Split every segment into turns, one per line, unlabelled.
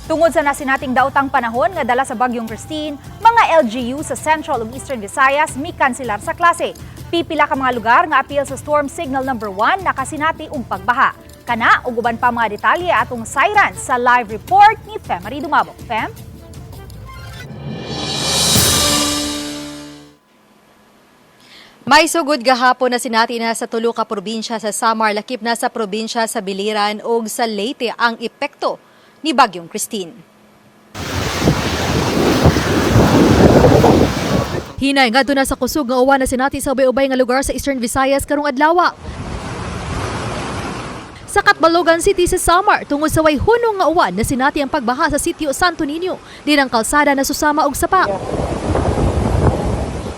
Tungod sa nasinating daotang panahon nga dala sa Bagyong Kristine, mga LGU sa Central ug Eastern Visayas mikanselar sa klase. Pipila ka mga lugar nga apil sa storm signal number 1 nakasinati og pagbaha. Kana ug uban pa mga detalye atong sayran sa live report ni Femary Dumabok. Fem?
May sugod gahapon na sinati na sa tulo ka probinsya sa Samar, lakip na sa probinsya sa Biliran ug sa Leyte ang epekto ni Bagyong Kristine. Hinay ngadto na sa kusog nga uwan na sinati sa ubay-ubay nga lugar sa Eastern Visayas karong adlaw. Sa Catbalogan City sa Samar, tungod sa way hunong nga uwan na sinati ang pagbaha sa sitio Santo Niño, din ang kalsada na susama og sapa.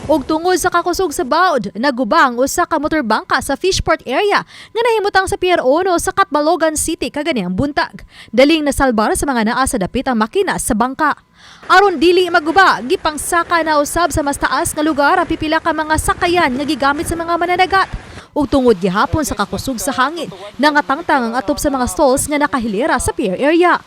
Ug tungod sa kakusog sa baod, naguba ang usa ka motorbangka sa Fishport area nga nahimutang sa Pier 1 sa Catbalogan City kaganiyang buntag. Daling nasalbar sa mga naa sa dapit ang makina sa bangka. Aron dili maguba, gipangsaka na usab sa mas taas nga lugar ang pipila ka mga sakayan nga gigamit sa mga mananagat. Ug tungod gihapon sa kakusog sa hangin, nangatangtang ang atop sa mga stalls nga nakahilera sa pier area.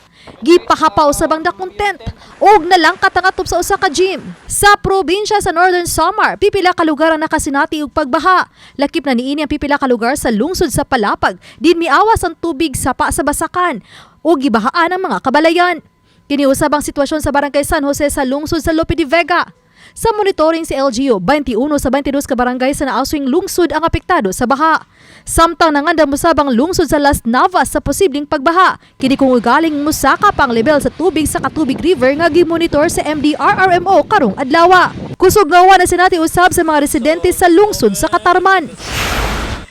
Gipahapaw sa bangda content ug nalangkat ang atop sa usa ka gym. Sa probinsya sa Northern Samar, pipila ka lugar ang nakasinati og pagbaha. Lakip na niini ang pipila ka lugar sa lungsod sa Palapag, din miawas ang tubig sapa sa basakan ug gibahaan ang mga kabalayan. Kiniusab ang sitwasyon sa Barangay San Jose sa lungsod sa Lope de Vega. Sa monitoring si LGU, 21 sa 22 ka barangay sa naaswing lungsod ang apektado sa baha. Samtang nangandam usab ang lungsod sa Las Navas sa posibleng pagbaha. Kini kung ugaling musaka pang level sa tubig sa Katubig River nga gimonitor sa MDRRMO karong adlaw. Kusog nga na sinati usab sa mga residente sa lungsod sa Katarman.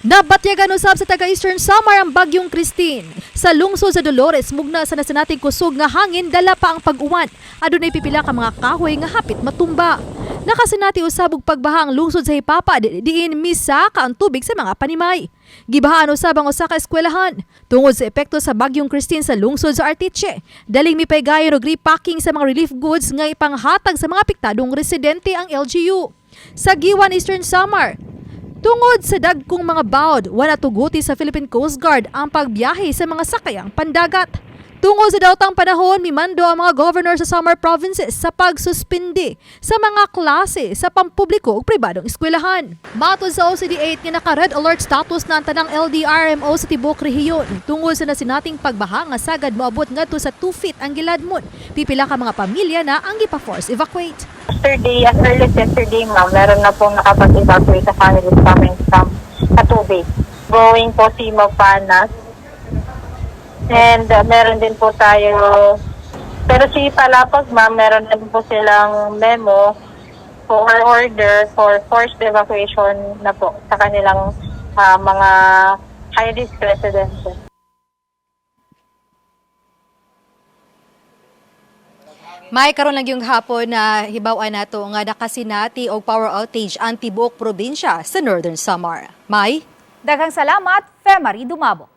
Nabatyagan usab sa taga Eastern Samar ang Bagyong Kristine. Sa lungsod sa Dolores, mugna sa nasinating kusog nga hangin dala pa ang pag-uwan. Adunay pipila ka mga kahoy nga hapit matumba. Nakasinati usab og pagbaha ang lungsod sa Hipapa diin misaka ang tubig sa mga panimay. Gibahaan usab ang usa ka eskwelahan tungod sa epekto sa Bagyong Kristine sa lungsod sa Arteche. Daling mipaygayon og repacking sa mga relief goods nga ipanghatag sa mga apektadong residente ang LGU. Sa Giwan, Eastern Samar, tungod sa dagkong mga bawd, wala tuguti sa Philippine Coast Guard ang pagbiyahe sa mga sakayang pandagat. Tungod sa daotang panahon, mimando ang mga governor sa Samar provinces sa pagsuspindi sa mga klase sa pampubliko ug pribadong eskwelahan. Matod sa OCD-8 nga naka-red alert status na ang tanang LDRMO sa tibuok rehiyon tungod sa nasinating pagbaha nga sagad moabot ngadto sa 2 feet ang giladmon. Pipila ka mga pamilya na ang gipa-force evacuate.
Yesterday, as early as yesterday, ma'am, meron na pong nakapag-evacuate sa families coming from Katubig. Going po si Mopanas. And meron din po tayo, pero si Palapag, ma'am, meron din po silang memo for order for forced evacuation na po sa kanilang mga high-risk residences.
May karon lang yung hapon na hibaw-an nato nga nakasinati og power outage ang tibuok probinsya sa Northern Samar. May
Daghang salamat, Femary Dumabok.